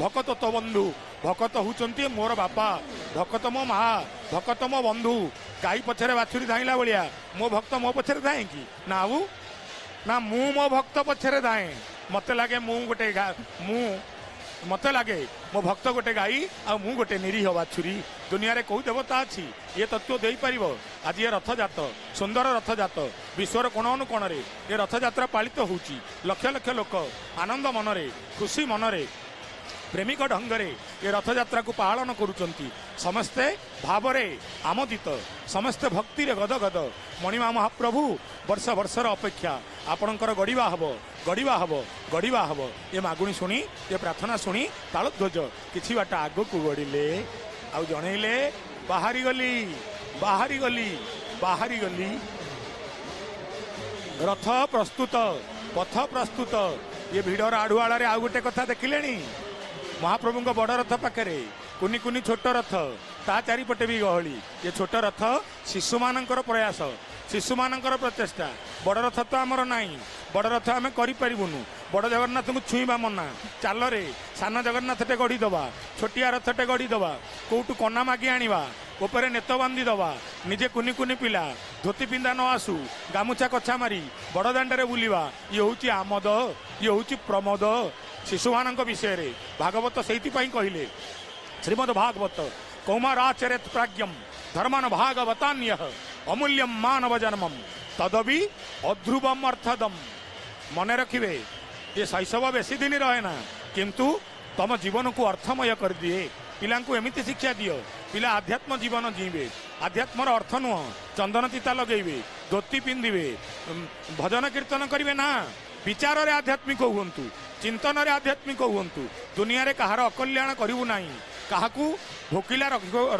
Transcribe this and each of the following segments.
ଭକତ ତୋ ବନ୍ଧୁ। ଭକତ ହେଉଛନ୍ତି ମୋର ବାପା, ଭକତ ମୋ ମା, ଭକତ ମୋ ବନ୍ଧୁ। ଗାଈ ପଛରେ ବାଛୁରୀ ଧାଇଁଲା ଭଳିଆ ମୋ ଭକ୍ତ ମୋ ପଛରେ ଧାଏଁ କି ନା? ଆଉ ନା, ମୁଁ ମୋ ଭକ୍ତ ପଛରେ ଧାଏଁ। ମତେ ଲାଗେ ମୁଁ ଗୋଟେ, ମୁଁ ମତେ ଲାଗେ ମୋ ଭକ୍ତ ଗୋଟେ ଗାଈ ଆଉ ମୁଁ ଗୋଟେ ନିରୀହ ବାଛୁରୀ। ଦୁନିଆରେ କୋଉ ଦେବତା ଅଛି ଇଏ ତତ୍ତ୍ୱ ଦେଇପାରିବ? ଆଜି ଏ ରଥଯାତ, ସୁନ୍ଦର ରଥଯାତ, ବିଶ୍ୱର କୋଣ ଅନୁକୋଣରେ ଏ ରଥଯାତ୍ରା ପାଳିତ ହେଉଛି। ଲକ୍ଷ ଲକ୍ଷ ଲୋକ ଆନନ୍ଦ ମନରେ, ଖୁସି ମନରେ, ପ୍ରେମିକ ଢଙ୍ଗରେ ଏ ରଥଯାତ୍ରାକୁ ପାଳନ କରୁଛନ୍ତି। ସମସ୍ତେ ଭାବରେ ଆମୋଦିତ, ସମସ୍ତେ ଭକ୍ତିରେ ଗଦଗଦ। ମଣିମା ମହାପ୍ରଭୁ, ବର୍ଷ ବର୍ଷର ଅପେକ୍ଷା, ଆପଣଙ୍କର ଗଡ଼ିବା ହବ, ଗଡ଼ିବା ହବ, ଗଡ଼ିବା ହବ। ଏ ମାଗୁଣି ଶୁଣି, ଏ ପ୍ରାର୍ଥନା ଶୁଣି ତାଳଧ୍ୱଜ କିଛି ବାଟ ଆଗକୁ ଗଡ଼ିଲେ ଆଉ ଜଣେଇଲେ, ବାହାରି ଗଲି, ବାହାରି ଗଲି, ବାହାରି ଗଲି। ରଥ ପ୍ରସ୍ତୁତ, ପଥ ପ୍ରସ୍ତୁତ। ଏ ଭିଡ଼ର ଆଢୁଆଳରେ ଆଉ ଗୋଟେ କଥା ଦେଖିଲେଣି? ମହାପ୍ରଭୁଙ୍କ ବଡ଼ ରଥ ପାଖରେ କୁନି କୁନି ଛୋଟ ରଥ, ତା ଚାରିପଟେ ବି ଗହଳି। ଏ ଛୋଟ ରଥ ଶିଶୁମାନଙ୍କର ପ୍ରୟାସ, ଶିଶୁମାନଙ୍କର ପ୍ରଚେଷ୍ଟା। ବଡ଼ ରଥ ତ ଆମର ନାହିଁ, ବଡ଼ ରଥ ଆମେ କରିପାରିବୁନୁ, ବଡ଼ ଜଗନ୍ନାଥଙ୍କୁ ଛୁଇଁବା ମନା। ଚାଲରେ ସାନ ଜଗନ୍ନାଥଟେ ଗଢ଼ିଦେବା, ଛୋଟିଆ ରଥଟେ ଗଢ଼ିଦେବା, କୋଉଠୁ କନା ମାଗି ଆଣିବା, ଉପରେ ନେତ ବାନ୍ଧିଦେବା। ନିଜେ କୁନି କୁନି ପିଲା, ଧୋତି ପିନ୍ଧା ନ ଆସୁ, ଗାମୁଛା କଛା ମାରି ବଡ଼ ଦାଣ୍ଡରେ ବୁଲିବା। ଇଏ ହେଉଛି ଆମୋଦ, ଇଏ ହେଉଛି ପ୍ରମୋଦ। ଶିଶୁମାନଙ୍କ ବିଷୟରେ ଭାଗବତ ସେଇଥିପାଇଁ କହିଲେ, ଶ୍ରୀମଦ ଭାଗବତ, କୌମାରାଚରେତ ପ୍ରାଜ୍ଞମ ଧର୍ମାନ ଭାଗବତାନ୍ୟ ଅମୂଲ୍ୟମ ମାନବ ଜନ୍ମମ ତଦବି ଅଧ୍ରୁବମ ଅର୍ଥଦମ। ମନେ ରଖିବେ, ଏ ଶୈଶବ ବେଶୀ ଦିନ ରହେ ନା, କିନ୍ତୁ ତମ ଜୀବନକୁ ଅର୍ଥମୟ କରିଦିଏ। ପିଲାଙ୍କୁ ଏମିତି ଶିକ୍ଷା ଦିଅ, ପିଲା ଆଧ୍ୟାତ୍ମ ଜୀବନ ଜିଇଁବେ। ଆଧ୍ୟାତ୍ମର ଅର୍ଥ ନୁହଁ ଚନ୍ଦନ ଚିତା ଲଗେଇବେ, ଧୋତି ପିନ୍ଧିବେ, ଭଜନ କୀର୍ତ୍ତନ କରିବେ, ନା। ବିଚାରରେ ଆଧ୍ୟାତ୍ମିକ ହୁଅନ୍ତୁ, ଚିନ୍ତନରେ ଆଧ୍ୟାତ୍ମିକ ହୁଅନ୍ତୁ। ଦୁନିଆରେ କାହାର ଅକଲ୍ୟାଣ କରିବୁ ନାହିଁ, କାହାକୁ ଭୋକିଲା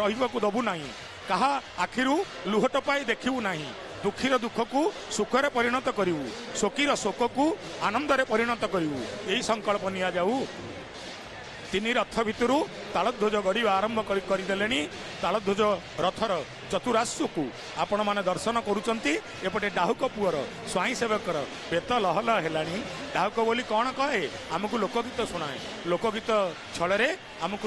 ରହିବାକୁ ଦେବୁ ନାହିଁ, କାହା ଆଖିରୁ ଲୁହ ଟପାଇ ଦେଖିବୁ ନାହିଁ। ଦୁଃଖୀର ଦୁଃଖକୁ ସୁଖରେ ପରିଣତ କରିବୁ, ଶୋକୀର ଶୋକକୁ ଆନନ୍ଦରେ ପରିଣତ କରିବୁ, ଏହି ସଂକଳ୍ପ ନିଆଯାଉ। ତିନି ରଥ ଭିତରୁ ତାଳଧ୍ୱଜ ଗଡ଼ିବା ଆରମ୍ଭ କରିଦେଲେଣି। ତାଳଧ୍ୱଜ ରଥର ଚତୁରାଶ୍ୱକୁ ଆପଣମାନେ ଦର୍ଶନ କରୁଛନ୍ତି। ଏପଟେ ଡାହୁକ ପୁଅର, ସ୍ୱାଇଁ ସେବକର ବେତ ଲହଲହ ହେଲାଣି। ଡାହୁକ ବୋଲି କ'ଣ କହେ? ଆମକୁ ଲୋକଗୀତ ଶୁଣାଏ, ଲୋକଗୀତ ଛଳରେ ଆମକୁ